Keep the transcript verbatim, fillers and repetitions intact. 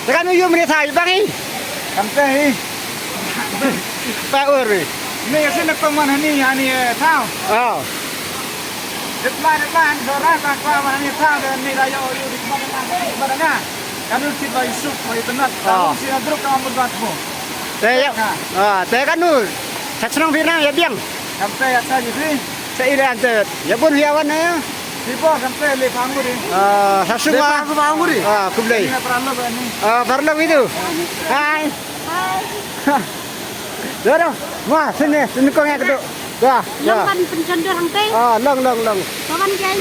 Te kan u yu mane thaw bang hi. Kam te hi. Pa ur hi. Ni ka sin na pang man hani hani eh, thaw. Oh. Dit ma dit ma han sora ka kwa man hani thaw de ni da yo yu dit ma na ma na. Kan u kit ba Yusuf ba Yusuf na. Ah. Kan u si na druk ka mut ba tmo. Te ya. Ah, te kan u. Sak senang firang ya biang. Kam te ya sa ji fi. Sa ila ante. Ya bun ya wan ya. Tipo kam te le panguri. Ah, sa suma. Le panguri. Ah, kublai. Ni na paralo ba ni. Ah, paralo itu. Hai. Hai. Doro. Wah, sini, sini kong ya kedok. Wah, long wah. Ban pynchon dur hangte. Ah, long, long, long. Pawan kai.